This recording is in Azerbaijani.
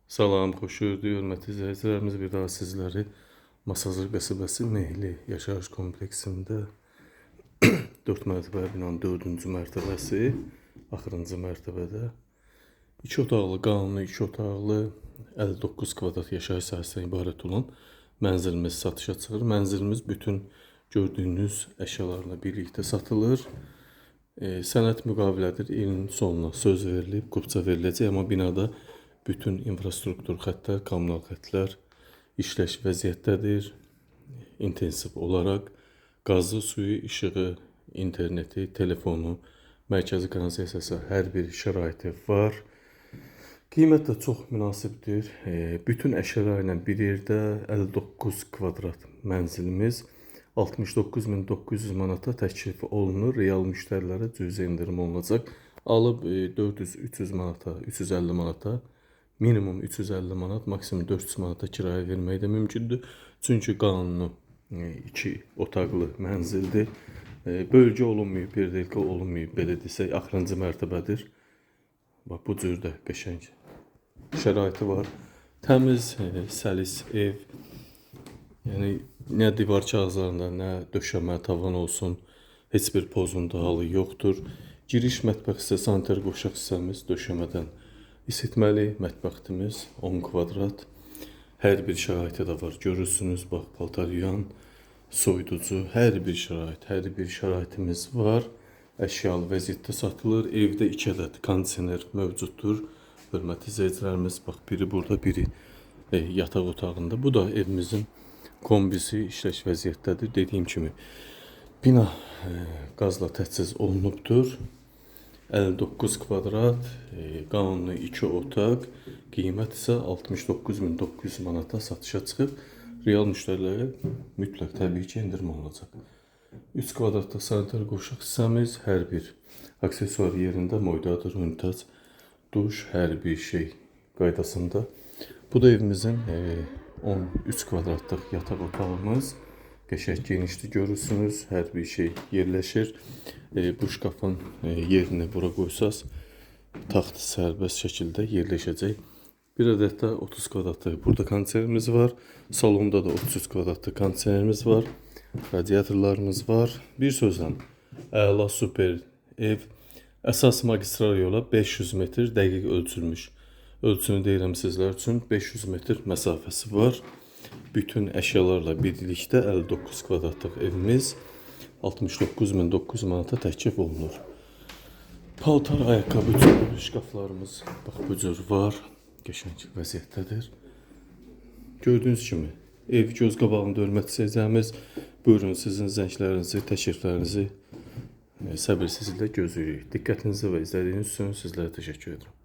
Salam, xoş gördük, hörmətli izləyicilərimiz. Bir daha sizləri Masazır qəsəbəsi Mehli yaşayış kompleksində 4 mərtəbəli binanın 4-cü mərtəbəsi, axırıncı mərtəbədə 2 otaqlı, qanuni 2 otaqlı 59 kvadrat yaşayış sahəsindən ibarət olan mənzilimiz satışa çıxır. Mənzilimiz bütün gördüyünüz əşyalarla birlikdə satılır. Sənəd müqavilədir. İlin sonuna söz verilib, kupça veriləcək, amma binada bütün infrastruktur xəttlər, kommunal xəttlər işləş vəziyyətdədir. İntensiv olaraq qazı, suyu, işığı, interneti, telefonu, mərkəzi kanalizasiyası, hər bir şəraiti var. Qiymət də çox münasibdir. Bütün əşyalar ilə bir yerdə 59 kvadrat mənzilimiz 69.900 manata təklif olunur. Real müştərilərə cüzi endirim olunacaq. Alıb 400-300 manata, 350 manata, minimum 350 manat, maksimum 400 manata kirayə vermək də mümkündür. Çünki qanuni 2 otaqlı mənzildir. Bölgə olunmayıb, perdelka olunmayıb, belə desək, axırıncı mərtəbədir. Bax, bu cür də qəşəng şəraiti var. Təmiz, səlis ev. Yəni nə divar kağızlarında, nə döşəmə, tavan olsun, heç bir pozuntu halı yoxdur. Giriş mətbəx hissə, sanitar qovşaq hissəmiz döşəmədən isitməli mətbəximiz 10 kvadrat. Hər bir şəraiti də var. Görürsünüz, bax, paltar yuyan, soyuducu, hər bir şərait, hər bir şəraitimiz var. Əşyalı vəziyyətdə satılır. Evdə 2 ədəd kondisioner mövcuddur. Hörmətli izləyicilərimiz, bax, biri burada, biri yataq otağında. Bu da evimizin kombisi işləş vəziyyətdədir. Dediyim kimi, bina qazla təchiz olunubdur. 59 kvadrat, qanuni 2 otaq, qiymət isə 69.900 manata satışa çıxıb. Real müştərilərə mütləq təbii ki, endirim olunacaq. 3 kvadratlıq sanitar qovşaq hissəmiz, hər bir aksesuar yerində, moydadır, unitaz, duş, hər bir şey qaydasında. Bu da evimizin 13 kvadratlıq yataq otağımız. Qəşəng genişdir, görürsünüz, hər bir şey yerləşir. Bu şkafın yerini bura qoysaz, taxt sərbəst şəkildə yerləşəcək. Bir ədəd də 30 kvadratlıq burada kondisionerimiz var. Salonda da 33 kvadratlıq kondisionerimiz var. Radiatorlarımız var. Bir sözlə, əla super ev. Əsas magistral yola 500 metr dəqiq ölçülmüş. Ölçünü deyirəm sizlər üçün, 500 metr məsafəsi var. Bütün əşyalarla birlikdə 59 kvadratlıq evimiz 69.900 manata təklif olunur. Paltar, ayaqqabı üçün şkaflarımız bax bu cür var. Qəşəng vəziyyətdədir. Gördüyünüz kimi ev göz qabağında, hörmətli izləyicilərimiz. Buyurun, sizin zənglərinizi, təkliflərinizi səbirsizliklə gözləyirik. Diqqətinizə və izlədiyiniz üçün sizlərə təşəkkür edirəm.